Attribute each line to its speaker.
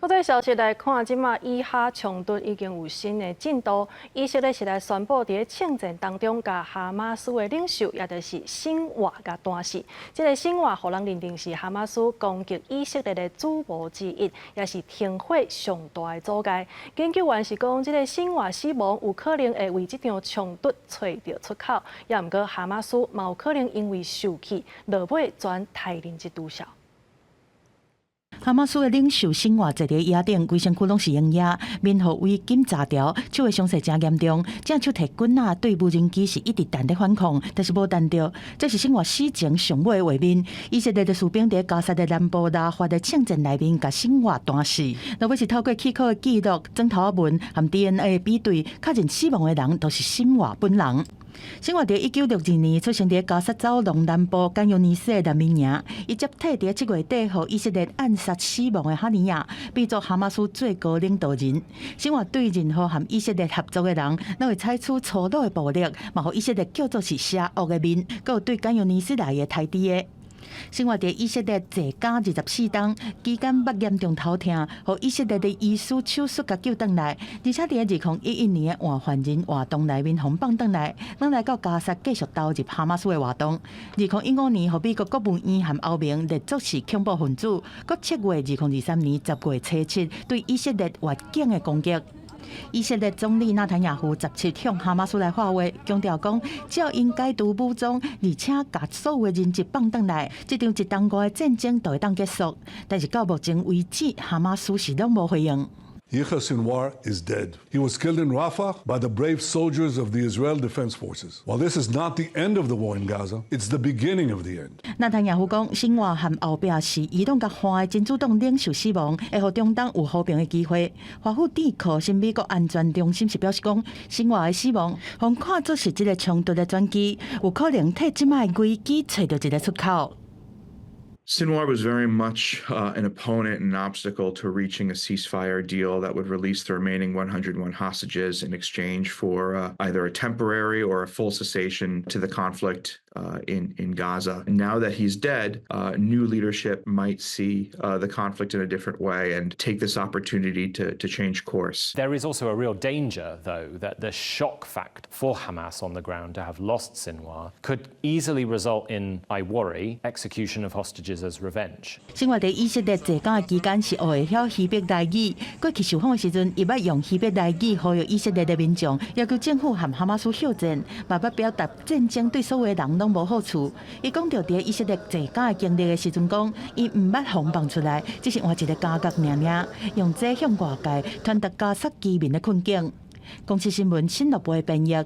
Speaker 1: 國際消息來看，這馬以哈衝突已經有新的進度。以色列是來宣布，佇咧聖戰當中，共哈馬斯的領袖，也就是辛瓦共彈死。這个辛瓦予人認定是哈馬斯攻擊以色列的主謀之一，也是停火上大的阻礙。研究員是講，這个辛瓦死亡有可能會為這場衝突揣著出口，也毋過哈馬斯嘛有可能因為受氣，落尾轉刣人質拄潲。
Speaker 2: 哈馬斯的領袖辛瓦坐佇椅仔頂，規身軀攏是鷹野，面予圍巾紮牢，手的傷勢誠嚴重，正手提棍仔對無人機是一直彈咧反抗，但是無彈著。這是辛瓦死前上尾的畫面。以色列的士兵佇加薩的南部拉法的聖戰內面，共辛瓦彈死。落尾是透過氣口的記錄、指頭紋和 DNA 比對，確認死亡的人就是辛瓦本人。辛瓦佇1962年出生佇加薩走廊南部汗尤尼斯的難民營，伊接替佇7月底予以色列暗殺死亡的哈尼亞，變做哈馬斯最高領導人。辛瓦對任何和以色列合作的人，攏會採取粗魯的暴力，嘛予以色列叫做是邪惡的面，閣有對汗尤尼斯來的刣豬的。辛瓦佇以色列坐監24冬，期間捌嚴重頭痛，予以色列的醫師手術共救轉來，而且佇2011年的換犯人活動內面予放轉來，轉來到加薩繼續投入哈馬斯的活動。2015年，予美國國務院和歐盟列作是恐怖分子，閣策劃2023年10月初7對以色列越境的攻擊。以色列總理納坦雅胡17向哈馬斯來發話，強調講，只要𪜶解除武裝，而且共所有的人質放轉來，這場一冬外的戰爭就會當結束。但是到目前為止，哈馬斯是攏無回應。
Speaker 3: Yahya Sinwar is dead. He was killed in Rafah by the brave soldiers of the Israel Defense Forces. While this is not the end of the war in Gaza, it's the beginning of the end.
Speaker 2: 納坦雅胡講，辛瓦和後壁是伊朗佮換的真主黨領袖死亡，會予中東有和平的機會。華府智庫新美國安全中心是表示講，辛瓦的死亡，予看作是這个衝突的轉機，有可能替這擺危機揣著一个出口。
Speaker 4: Sinwar was very much an opponent and an obstacle to reaching a ceasefire deal that would release the remaining 101 hostages in exchange for either a temporary or a full cessation to the conflict in Gaza. And now that he's dead, new leadership might see the conflict in a different way and take this opportunity to change course.
Speaker 5: There is also a real danger, though, that the shock factor for Hamas on the ground to have lost Sinwar could easily result in, I worry, execution of hostages as revenge.
Speaker 2: 辛瓦佇以色列坐監的期間是學會曉希伯來語，過去受訪的時陣，伊捌用希伯來語呼籲以色列的民眾，要求政府和哈馬斯休戰，嘛捌表達戰爭對所有的人攏無好處。伊講著佇以色列坐監的經歷的時陣，講伊毋捌予放出來，只是換一个監獄爾爾，用這向外界傳達加薩居民的困境。公視新聞新樂部的編譯。